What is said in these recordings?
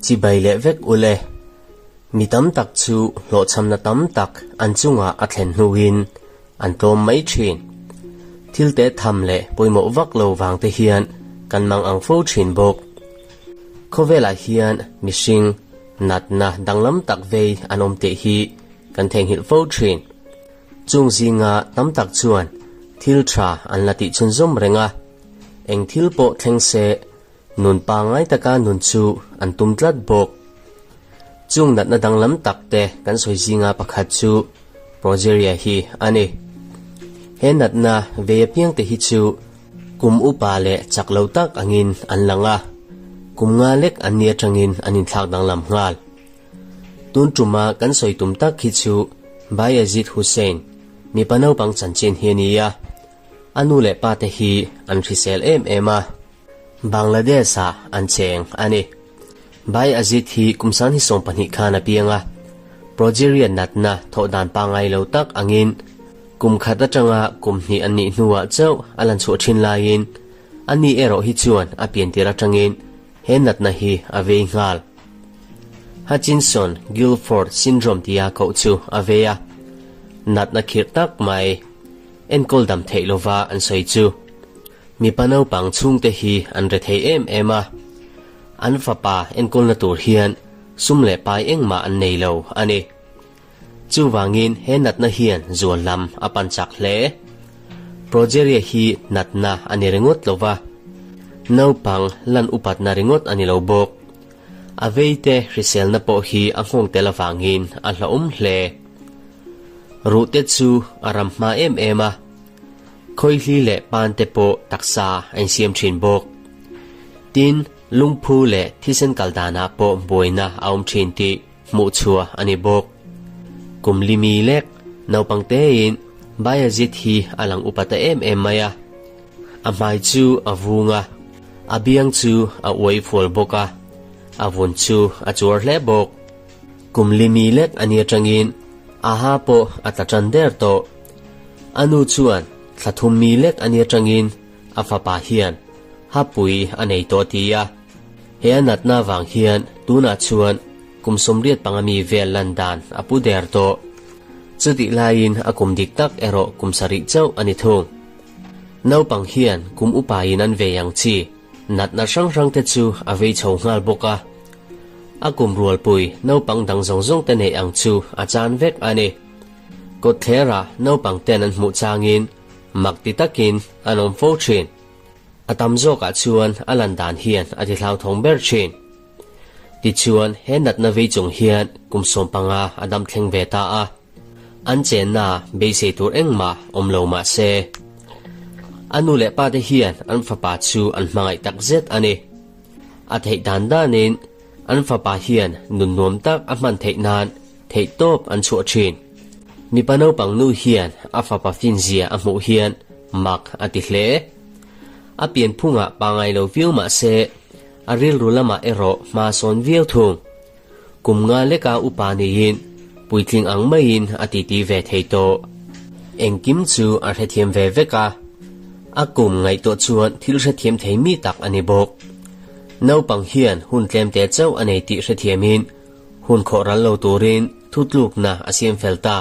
Chibai leh vek ule. Mi tam tak chu hlawhchhamna tam tak an chungah a thlen hnuin an tlawm mai thin. Thil te tham leh pawimawh vak lo vang te hian kan mang ang fo thin bawk. Khawvelah hian mihring natna danglam tak vei an awm tih hi kan theihnghilh fo thin. Chung zinga tam tak chuan thil tha an la tih chhunzawm reng a, eng thil pawh thleng se Nun pangngai taka nun chu an tum tlat bawk. Chung natna danglam tak te kan sawi zinga pakhat chu Progeria hi a ni. He natna vei apiang te hi chu kum upa leh chak lo tak angin an lang a, kum nga lek an ni atangin an inthlak danglam nghal. Tun tuma kan sawi tum tak hi chu Bayazid Hussain, mipa naupang chanchin hi a ni a. A nu leh pa te hi an hrisel em em a. Bangladesh-ah an cheng a ni. Bhai Ajit hi kum sang hi 12 khan a piang a, Progeria natna thawh dan pangngai lo tak angin kum khat atanga kum hnih an nih hnuah chauh a lan chhuah thin laiin ani erawh hi chuan a piantir atangin he natna hi a vei nghal. Hutchinson Gilford syndrome tia koh chu a vei a, natna khirh tak mai enkawl dam theih lova an sawi chu. Mipa naupang chhungte hi an re thei em em a, an fapa enkawlna tur hian sum leh pai engmah an nei lo a ni. Chuvangin he natna hian zual lam a pan chak hle. Progeria hi natna a ni ringawt lo va, naupang lan upatna ringawt a ni lo bawk. A veite hriselna pawh hi a nghawng tel avangin a hlauhawm hle. Ruhte chu a ram hma em em a. Khawihli leh pante pawh taksa a insiam thin bawk. Tin, lungphu leh thisen kal danah pawh buaina a awm thin tih hmuh chhuah a ni bawk. Kum li mi lek naupang tein Bayazid hi a lang upa ta em em mai a. A hmai chu a vung a, a biang chu a uai fual bawk a, a vun chu a chuar hle bawk. Kum li mi lek a ni atangin a ha pawh a tla tan der tawh. A nu chuan thla thum mi lek a ni atangin a fapa hian hapui a nei tawh ti a. He a natna vang hian tunah chuan kum 85 mi vel lan dan a pu der tawh. Chutih laiin a kum dik tak erawh kum 7 chauh a ni thung. Naupang hian kum upain an vei ang chi natna hrang hrang te chu a vei chho nghal bawk a. A kum rualpui naupang dang zawng zawng te neih ang chu a chan vek a ni. Kawtthlera naupang ten an hmuh changin mak ti takin an awm fo thin. A tam zawkah chuan a lan dan hian a ti hlauthawng ber thin. Tichuan he natna vei chung hian kum 15 a dam thleng ve ta a. An chenna beisei tur engmah awm lo mah se. A nu leh pa te hian an fapa chu an hmangaih tak zet a ni. A theih dan danin an fapa hian nun nuam tak a hman theih nan theihtawp an chhuah thin. Mipa naupang nu hian a fapa finzia a hmuh hian mak a ti hle. A pianphungah pangngai lo viau mah se, a rilru lamah erawh hma sawn viau thung. Kum nga leka upa niin puitling ang maiin a titi ve thei tawh. Engkim chu a hrethiam ve vek a, a kum ngaihtuah chuan thil hrethiam thei mi tak a ni bawk. Naupang hian hun tlemte chauh a nei tih hrethiamin Hun khawh ral lo turin thutlukna a siam fel ta.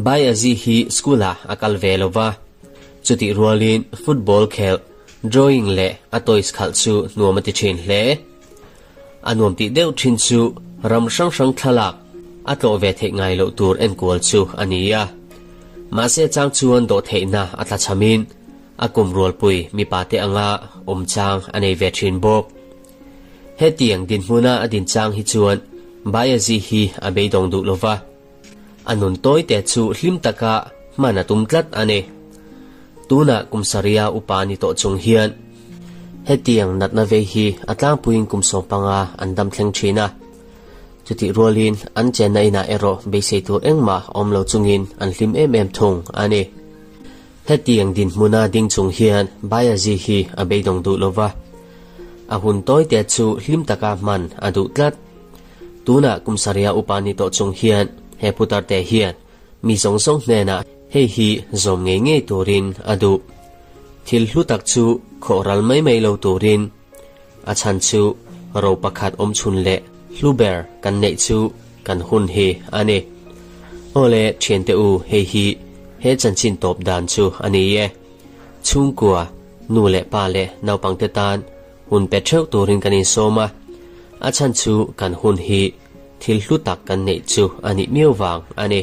Bayazi hi school-ah a kal ve lo va, chutih rualin football khelh, drawing leh a toys khalh chu nuam a ti thin hle. A nuam tih deuh thin chu ram hrang hrang thlalak a tlawh ve theih ngai loh tur enkual chu a ni a. Mahse chang chuan dawhtheihna a tla chhamin a kum rualpui mipa te anga awm chang a nei ve thin bawk. Hetiang dinhmuna a din chang hi chuan Bayazi hi a beidawng duh lova, a nun tawi te chu hlim taka hman a tum tlat a ni. Tunah kum saria upa ni tawh chung hian hetiang natna vei hi a tlangpuiin kum 15 an dam thleng thin a. Chutih rualin an chenna inah erawh beisei tur engmah awm lo chungin an hlim em em thung a ni. Hetiang dinhmuna ding chung hian Bayazi hi a beidawng duh lova, a hun tawi te chu hlim taka hman a duh tlat. Tunah kum saria upa ni tawh chung hian he putar te hian mi zawng zawng hnenah hei hi zawm ngei ngei turin a duh. Thil hlu tak chu khawh ral mai mai lo turin a chhan chu. Ro pakhat awm chhun leh hlu ber kan neih chu kan hun hi a ni. Awle thiante u hei hi he chanchin tawp dan chu a ni e. Chhungkua, nu leh pa leh naupangte tan hun pe theuh turin kan insawm a, a chhan chu kan hun hi thil hlu tak kan neih chu a nih miau vang a ni.